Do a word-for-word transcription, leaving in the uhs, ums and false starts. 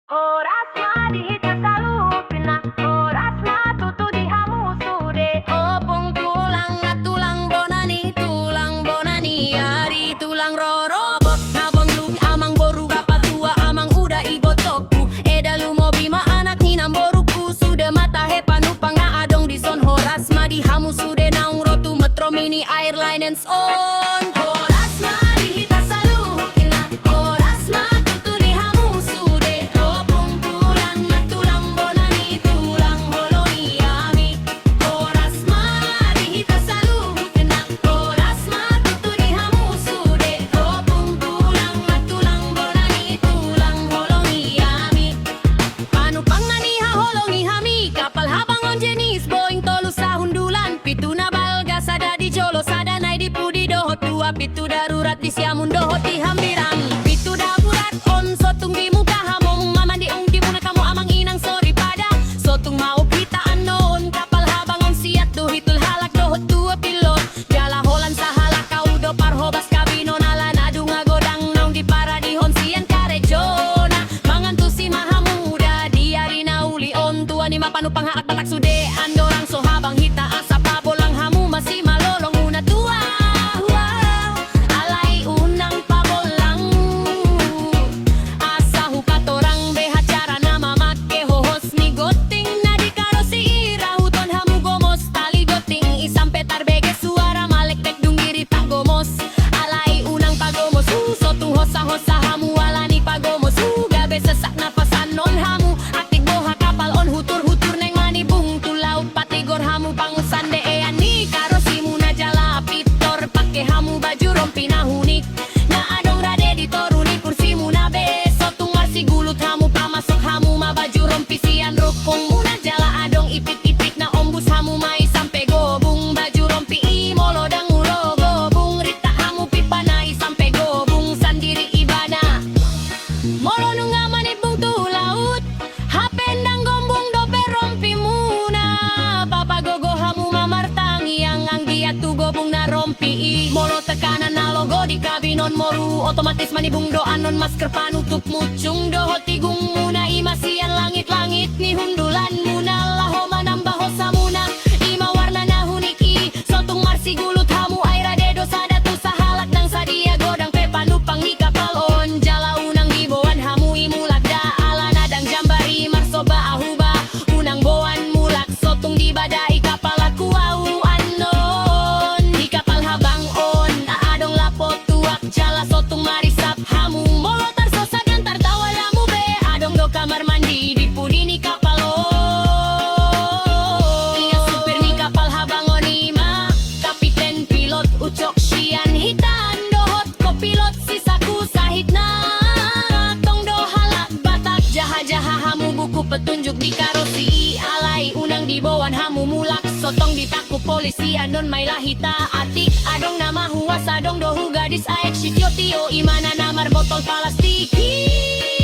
Horas ma di hita saluhutna, horas ma tutu di hamu sude. Ompung, tulang, na tulang bona ni, tulang bona ni ari, tulang rorobot, na bongluk, amangboru, bapatua, amang uda, ibotokku, eda, lumobi ma anak ni namboruku, sude ma tahe panumpang na adong dison. Horas ma di hamu sude naung ro tu Metro Mini Airlines on. Horas ma di hita saluhutna, horas ma tutu di hamu sude. Ompung, tulang, na tulang bona ni, tulang holong ni hami. Horas ma di hita saluhutna, horas ma tutu di hamu sude. Ompung, tulang, na tulang bona ni, tulang holong ni hami. Panumpang na nihaholongi hami, kapal habang on jenis Boeing tolu sahundulan, pitu na balga, sada di jolo, sada nai di pudi dohot dua pintu darurat di siamun dohot di hambirang. Pintu darurat on so tung dibuka hamu mangandiung di muna hamu amang inang soripada. So tung maop hita annon kapal habang on sian tu hitul halak dohot dua pilot. Jala holan sahalak au do parhobas kabinon ala na nunga godang naung diparadihon sian karejona. Mangantusi ma hamu da di ari na uli on, tua ni ma panumpang halak Batak sude andorang so habang hita asa pabollang hamu ma simalolongmuna tua. Alai unang pabollang. Asa hupatorang be hacara na mamangke hohos ni gonting na di karosi i, rahuthon hamu gomos tali gonting i sampe tarbege suara malekbek dung i ritak gomos. Alai unang pagomos hu, so tung hosa-hosa hamu ala ni pagomos hu, gabe sesak napasan on hamu. Atik boha kapal on hutur-hutur naeng manibung tu laut, patigor hamu pangusan deean ni karosimuna jala pintor pangke hamu baju rompi na hunik na adong rade di toru ni kursimuna be. So tung marsigulut hamu, pamasok hamu ma baju rompi sian rungkungmuna jala adong ipit-ipit na ombus hamu ma i sampe gobung baju rompi i. Molo dang ro gobung, rintak hamu pimpana i sampe gobung sandiri ibana. Molo nunga manibung tu laut, hape ndang gombung dope rompimuna. Papagogo hamu ma martangiang anggiat tu gobung na rompi i. Molo tekanan na logo di kabinon moru, otomatis manibung do annon masker panutup muncung dohot tigungmuna, i ma sian langit-langit ni hundulanmuna laho manamba hosamuna. I ma warna na hunik i. So tung marsigulut hamu, ai rade do sada tu sahalak ndang sadia godang pe panumpang ni kapal on. Jala unang diboan hamu i mulak da, alana ndang jambar i marsomba ahu ba. Unang boan mulak, so tung dibada i kapal, aku au annon di kapal habang on. Adong lapo tuak jala so tung marisap hamu. Molo tarsosa ndang tartawa hamu be, adong do kamar mandi di pudi ni kapal on. Ia supir ni kapal habang on i ma kapiten pilot, ucok sian hitaan dohot kopilot sisaku sahitna. Tong do halak Batak, jaha-jaha hamu buku petunjuk di karosi i, alai unang diboan hamu mulak. So tung ditangkup polisi annon ma i, laho hita atik. Adong na mahuas, adong do hu gadis aek sitio-tio, imana na marbotol palastik i.